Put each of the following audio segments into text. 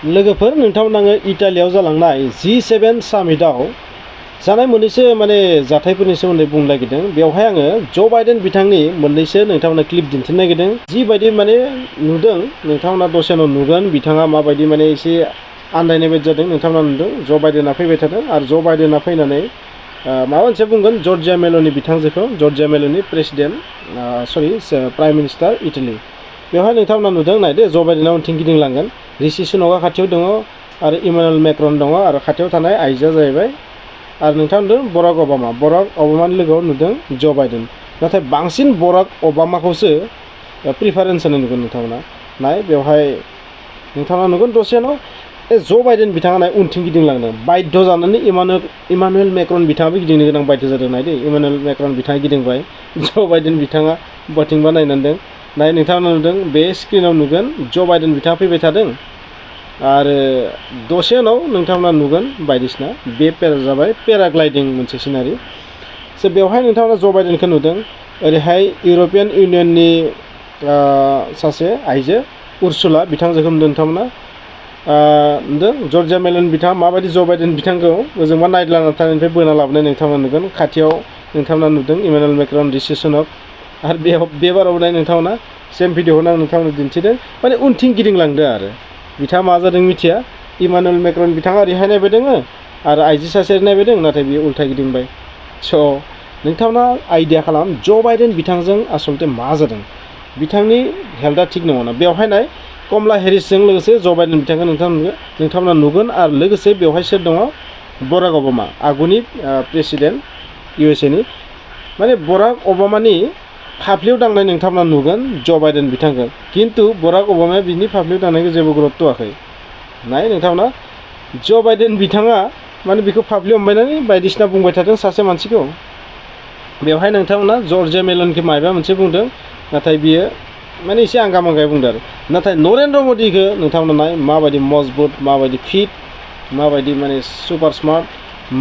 लोगोफोर नोंथांमोना इटालियाव जालांनाय G7 सामिटआव जानाय मोननैसो माने जाथायफोरनि सोमोन्दै बुंनो नागिरदों। बेवहाय आङो ज' बाइडेन बिथांनि मोननैसो नोंथांमोना क्लिप दिन्थिनो नागिरदों। जिबायदि माने नुदों नोंथांमोना दसेनो नुगोन बिथाङा माबायदि माने एसे आन्दायनाय बायदि जादों। नोंथांमोना नुदों ज' बाइडेना फैबाय थादों आरो ज' बाइडेना फैनानै माबा मोनसे बुंगोन जर्जिया मेल'नि बिथांजोखौ, जर्जिया मेल'नि प्रेसिडेन्ट प्राइम मिनिस्टार इटालि। बेवहाय नोंथांमोना नुदों नायदो ज' बाइडेना उनथिं गिदिंलांगोन। रिषि सुनकआ खाथियाव दङ आरो इमानुएल मेक्रन दङ आरो खाथियाव थानाय आइजोआ जाहैबाय आरो नोंथां नुदों बराक अबामानि लोगोआव नुदों ज' बाइडेन। नाथाय बांसिन बराक अबामाखौसो प्रिफारेन्स होनाय नुगोन नोंथांमोना। नाय बेवहाय नोंथाङा नुगोन दसेनो ज' बाइडेन बिथाङा उनथिं गिदिंलांदों। बाध्य जानानै इमानुएल मेक्रन बिथाङाबो गिदिंनो गोनां बाध्य जादों। नायदो इमानुएल मेक्रन बिथाङा गिदिंबाय, ज' बाइडेन बिथाङा बथिंबा नायनांदों। नाय नोंथाङा नुदों बे स्क्रिनाव नुगोन ज' बाइडेन बिथाङा फैबाय थादों आरो दसे उनाव नोंथांमोना नुगोन बायदिसिना बे जाबाय पेराग्लाइडिं मोनसे सिनारि। बेवहाय नोंथांमोना ज' बाइडेनखौ नुदों। ओरैहाय इउर'पियान इउनियननि सासे आइजो उर्सुला बिथांजोखौ नुदों नोंथांमोना। नुदों जर्जिया मेलन बिथाङा माबायदि ज' बाइडेन बिथांखौ ओजोंबा नायद्लाना थानायनिफ्राय बोना लाबोनाय नोंथांमोना नुगोन। खाथियाव नोंथांमोना नुदों इमानुएल मेक्रन, रिषि सुनक आरो बे बाराव नाय नोंथांमोना सेम भिडिअखौनो आं नोंथांमोना दिन्थिदों। माने उनथिं गिदिंलांदो आरो बिथाङा मा जादों मिथिया। इमानुएल मेक्रन बिथाङा ओरैहाय नायबाय दोङो आरो आइजो सासे नायबाय दों, नाथाय बियो उल्था गिदिंबाय। स' नोंथांमोना आइडिया खालाम ज' बाइडेन बिथांजों आसलते मा जादों, बिथांनि हेल्थआ थिग नङा ना। बेवहाय नाय कमला हेरिसजों लोगोसे ज' बाइडेन बिथांखौ नोंथांमोना नुगोन आरो लोगोसे बेवहाय सोर दङ बराक अबामा, आगुनि प्रेसिडेन्ट USA नि। माने बराक अबामानि फाफ्लियाव दांनाय नोंथांमोना नुगोन ज' बाइडेन बिथांखौ, खिन्थु बराक अबामाया बिनि फाफ्लियाव दांनायखौ जेबो गुरुत्व होआखै। नाय नोंथांमोना ज' बाइडेन बिथाङा माने बेखौ फाफ्लियाव हमबायनानै बायदिसिना बुंबाय थादों सासे मानसिखौ। बेवहाय नोंथांमोना जर्जिया मेलनखौ माबा मोनसे बुंदों, नाथाय बियो माने एसे आंगा-मांगायै बुंदों आरो। नाथाय नरेन्द्र मदिखौ नोंथांमोना नाय माबायदि मजबुत, माबायदि फिट, माबायदि माने सुपार स्मार्ट,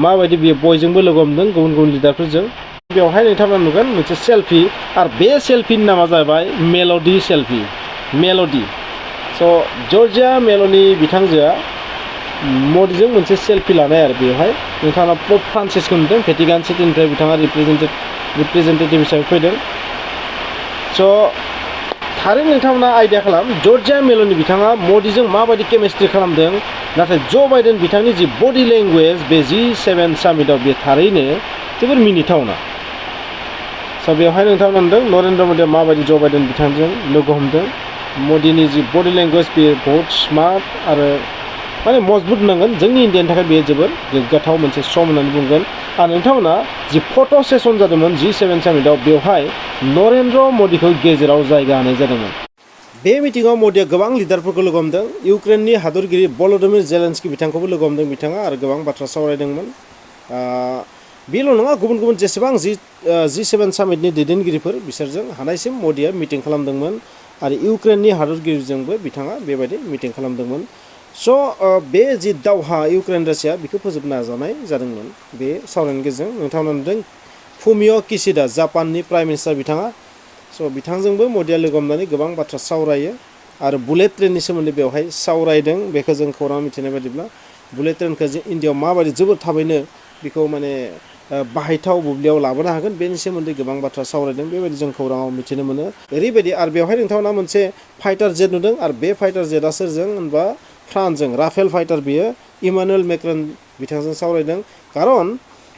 माबायदि बियो बयजोंबो लोगो हमदों गुबुन गुबुन लिडारफोरजों। बेवहाय नोंथांमोना नुगोन मोनसे सेल्फि आरो बे सेल्फिनि नामा जाबाय मेल'डि सेल्फि, मेल'डि। स' जर्जिया मेल'नि बिथांजोआ मदिजों मोनसे सेल्फि लानाय आरो बेवहाय नोंथाङा पप फ्रान्सिसखौ नुदों। भेटिकान सिटिनिफ्राय बिथाङा रिप्रेजेन्टेटिभ हिसाबै फैदों। स' थारैनो नोंथांमोना आइडिया खालाम जर्जिया मेल'नि बिथाङा मदिजों माबायदि केमिस्ट्रि खालामदों। नाथाय ज' बाइडेन बिथांनि जि बडि लेंगुवेज बे G7 सामिटआव बे थारैनो जोबोर मिनिथावना। स' बेवहाय नोंथांमोना नुदों नरेन्द्र मदिया माबायदि ज' बाइडेन बिथांजों लोगो हमदों। मदिनि जि बडि लेंगुवेज बेयो बहुत स्मार्ट आरो माने मजबुत नांगोन। जोंनि इन्डियानि थाखाय बेयो जोबोर गोग्गाथाव मोनसे सम होननानै बुंगोन। आरो नोंथांमोना जि फट' सेसन जादोंमोन G7 सामिटआव बेवहाय नरेन्द्र मदिखौ गेजेराव जायगा होनाय जादोंमोन। बे मिटिंआव मदिया गोबां लिडारफोरखौ लोगो हमदों। इउक्रेननि हादरगिरि भल'दिमिर जेलेन्स्कि बिथांखौबो लोगो हमदों बिथाङा आरो गोबां बाथ्रा सावरायदोंमोन। बेल' नङा, गुबुन गुबुन जेसेबां G7 सामिटनि दैदेनगिरिफोर बिसोरजों हानायसिम मदिया मिटिं खालामदोंमोन आरो इउक्रेननि हादरगिरिजोंबो बिथाङा बेबायदि मिटिं खालामदोंमोन। स' बे जि दावहा इउक्रेन रासिया बेखौ फोजोबनो नाजानाय जादोंमोन बे सावरायनायनि गेजेरजों। नोंथांमोना नुदों फुमिय' किशिदा जापाननि प्राइम मिनिस्टार बिथाङा। स' बिथांजोंबो मदिया लोगो हमनानै गोबां बाथ्रा सावरायो आरो बुलेट ट्रेननि सोमोन्दै बेवहाय सावरायदों। बेखौ जों खौरां मिथिनाय बायदिब्ला बुलेट ट्रेनखौ जे इन्डियाआव माबायदि जोबोद थाबैनो बेखौ माने बाहायथाव बुब्लियाव लाबोनो हागोन बेनि सोमोन्दै गोबां बाथ्रा सावरायदों। बेबायदि जों खौराङाव मिथिनो मोनो। ओरैबायदि आरो बेवहाय नोंथांमोना मोनसे फाइटार जेट नुदों आरो बे फाइटार जेटआ सोरजों होनबा फ्रान्सजों राफेल फाइटार बियो इमानुएल मेक्रन बिथांजों सावरायदों। खारन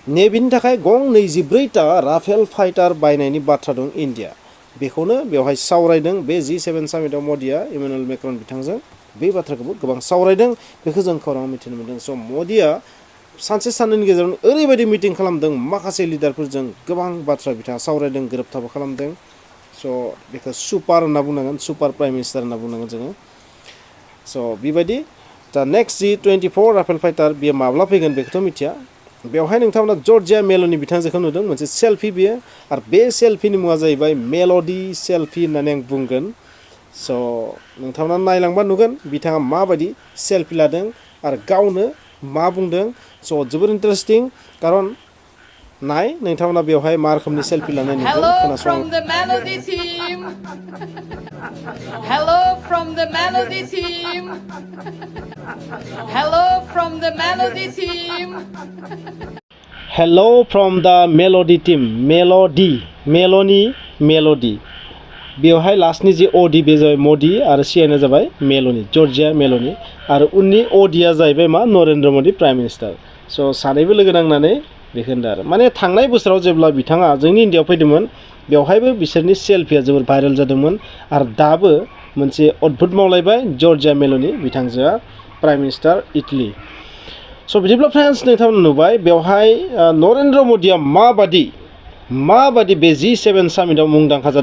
नेभिनि थाखाय गं 24टा राफेल फाइटार बायनायनि बाथ्रा दं इन्डिया। बेखौनो बेवहाय सावरायदों बे G7 सामिटआव मदिया इमानुएल मेक्रन बिथांजों बे बाथ्राखौबो गोबां सावरायदों। बेखौ जों खौराङाव मिथिनो मोनदों। स' मदिया सानसे साननैनि गेजेरावनो ओरैबायदि मिटिं खालामदों माखासे लिडारफोरजों गोबां बाथ्रा बिथाङा सावरायदों, गोरोबथाबो खालामदों। स' बेखौ सुपार होनना बुंनांगोन, सुपार प्राइम मिनिस्टार होनना बुंनांगोन जोङो। स' बेबायदि दा नेक्स्ट G24 राफेल फाइटार बेयो माब्ला फैगोन बेखौथ' मिथिया। बेवहाय नोंथांमोना जर्जिया मेल'नि बिथांजोखौ नुदों मोनसे सेल्फि बियो आरो बे सेल्फिनि मुङा जाहैबाय मेल'डि सेल्फि होननानै आं बुंगोन। स' नोंथांमोना नायलांबा नुगोन बिथाङा माबायदि सेल्फि लादों आरो गावनो मा बुंदों। स' जोबोर इन्टारेस्टिं। खारन नाय नोंथांमोना बेवहाय मा रोखोमनि सेल्फि लानाय नुदों Hello खोनासं from the Melody team. Hello from the Melody team. Hello from the Melody team. Hello from the Melody team. Meloni Melody बेवहाय लास्टनि जे ओडी बे जाबाय मोदी आरो सिआइना जाबाय मेल'नी जर्जिया मेल'नी आरो उननि ओडीआ जाहैबाय मा नरेन्द्र मोदी प्राइम मिनिस्टार स' सानैबो लोगो नांनानै बेखौ होनदों आरो माने थांनाय बोसोराव जेब्ला बिथाङा जोंनि इन्डियाआव फैदोंमोन बेवहायबो बिसोरनि सेल्फिया जोबोर भाइरेल जादोंमोन आरो दाबो मोनसे अद्भुत मावलायबाय जर्जिया मेल'नी बिथांजोआ प्राइम मिनिस्टार इटली स' बिदिब्ला फ्रेन्ड्स नोंथांमोना नुबाय बेवहाय नरेन्द्र मोदीआ माबादि बे G7 सामिटआव मुंदांखा जादों